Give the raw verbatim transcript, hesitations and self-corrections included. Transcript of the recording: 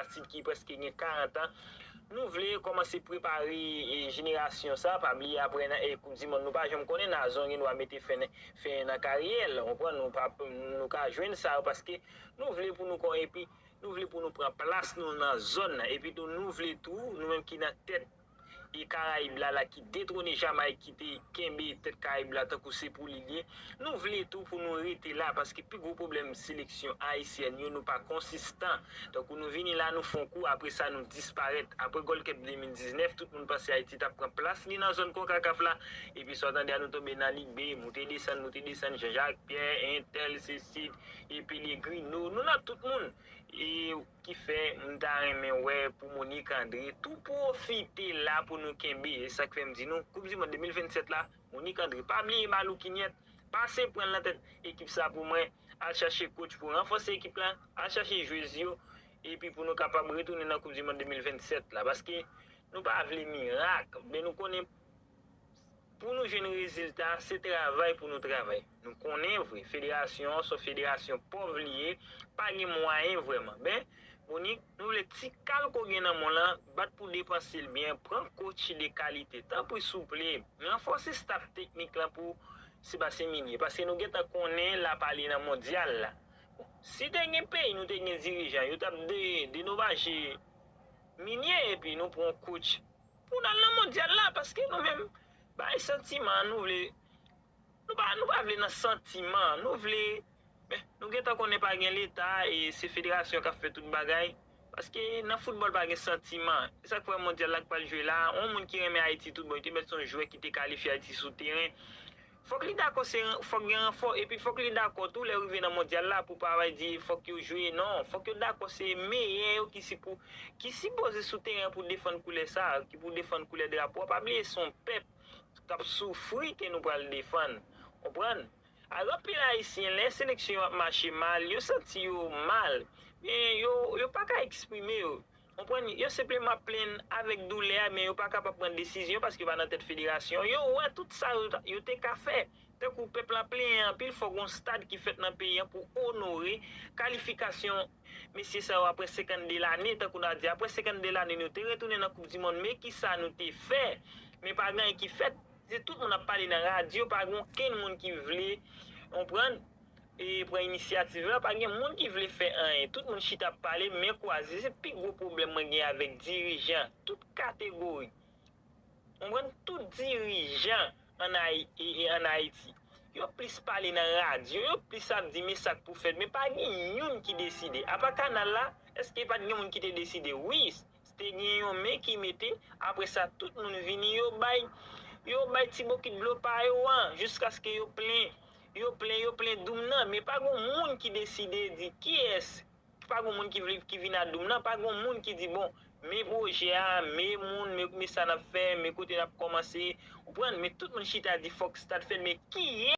Sid ki prèske gen karant an. Nou vle kòmanse prepare e, jenerasyon sa, pa bliye apre nan e, Koup di Mond, nou pa janm konnen, Nazon gen dwa mete fen, fen nan karyè l, ou konprann, nou pa, nou ka jwenn sa yo, paske nou vle pou nou kò, epi nou vle pou nou pran plas nou nan zòn nan, epi tou nou vle tou, nou menm ki nan tèt e Karayib la, la ki detwone Jamayik, ki te kenbe tèt Karayib la tankou se pou li l ye. Nou vle tou pou nou rete la, paske pi gwo pwoblèm seleksyon ayisyèn yo, nou pa konsistan. Tankou nou vini la, nou fè yon kou, apre sa nou disparèt. Apre Gold Cup de mil diznèf, tout moun panse Ayiti t ap pran plas li nan zòn konkakaf la, epi sa w tande a nou tonbe nan Lig B, moute desann, moute desann, Jean Jacques Pierre, Entèl, Cécile, e Pellegrino, nou nan tout moun. E ki fè m ta renmen wè pou Monique André tou pwofite la pou nou kenbe. E sa k fè m di nou, Koup di Mond de mil vennsèt la, Monique André, pa bliye Malou Kinyèt, pase pran l nan tèt ekip sa pou mwen, al chache coach pou ranfòse ekip la, al chache jwez yo, epi pou nou kapab retounen nan Koup di Mond de mil vennsèt la. Paske nou pa vle mirak, men nou konnen pou nou jwenn rezilta, se travay pou nou travay. Nou konnen vre, federasyon an se yon federasyon pòv li ye, pa gen mwayen vrèman. Men, Monique, nou vle ti kal ke w gen nan men w lan, bat pou depanse l byen, pran coach de kalite. Tanpri souple, ranfòse staff teknik lan pou Sébastien Migné, paske nou gentan konnen l ap ale nan mondyal la. Bon, si te gen peyi, nou te gen dirijan, yo t ap de, denomaje Migné, epi nou pran yon coach pou n al nan mondyal la, paske nou menm, bay santiman, nou vle, nou pa, nou pa vle nan santiman, nou vle, men, nou gentan konnen pa gen leta, e se federasyon k ap fè tout bagay, paske nan foutbòl pa gen santiman. E sa k fè mondyal la k pral jwe la, yon moun ki renmen Ayiti tout bon, li te mèt se yon jwè ki te kalifye Ayiti sou teren. Fòk li dakò se, fòk gen ranfò, epi fòk li dakò tou lè yo rive nan mondyal la pou pa bay di fòk yo jwe, non, fòk yo dakò se meyè yo ki si pou, ki sipoze sou teren pou defann koulè sa, ki pou defann koulè drapo a. Pa bliye se yon pèp k ap soufri ke nou pral defann. Konprann? Alò, anpil Ayisyen, lè seleksyon yo ap mache mal, yo santi yo mal, men yo, yo pa ka eksprime yo. Konprann? Yo senpleman ap plenn avèk doulè a, men yo pa kapab pran desizyon paske yo pa nan tèt federasyon. Yo wè tout sa yo, yo te ka fè. Tankou pèp la plenyen anpil, fòk gon stad ki fèt nan peyi an pou onore kalifikasyon mesye sa yo apre senkannde lane, tankou n a di, apre senkannde lane, nou te retounen nan Koup di Mond, men ki sa nou te fè? Men pa gen anyen ki fèt. Se tout moun ap pale nan radyo, pa gen okenn moun ki vle, konprann, e pran inisyativ la, pa gen moun ki vle fè anyen. Tout moun chita ap pale, men kwaze. Se pi gwo pwoblèm mwen gen avèk dirijan, tout kategori. Konprann, tout dirijan ann Ayi-, e, e ann Ayiti, yo plis pale nan radyo, yo plis ap di men sa k pou fèt, men pa gen youn ki deside. Apa kanal la, èske pa t gen moun ki te deside? Wi, te gen yon men ki mete, apre sa tout moun vini, yo bay, yo bay ti bokit dlo pa yo an, jiskaske yo plen, yo plen, yo plen doum nan, men pa gen moun ki deside di kiyès, pa gen moun ki vle, ki vin a doum nan, pa gen moun ki di, bon, men pwojè a, men moun, men, men sa n ap fè, men kote n ap kòmanse, ou konprann, men tout moun chita di fòk stad fèt, men kiyès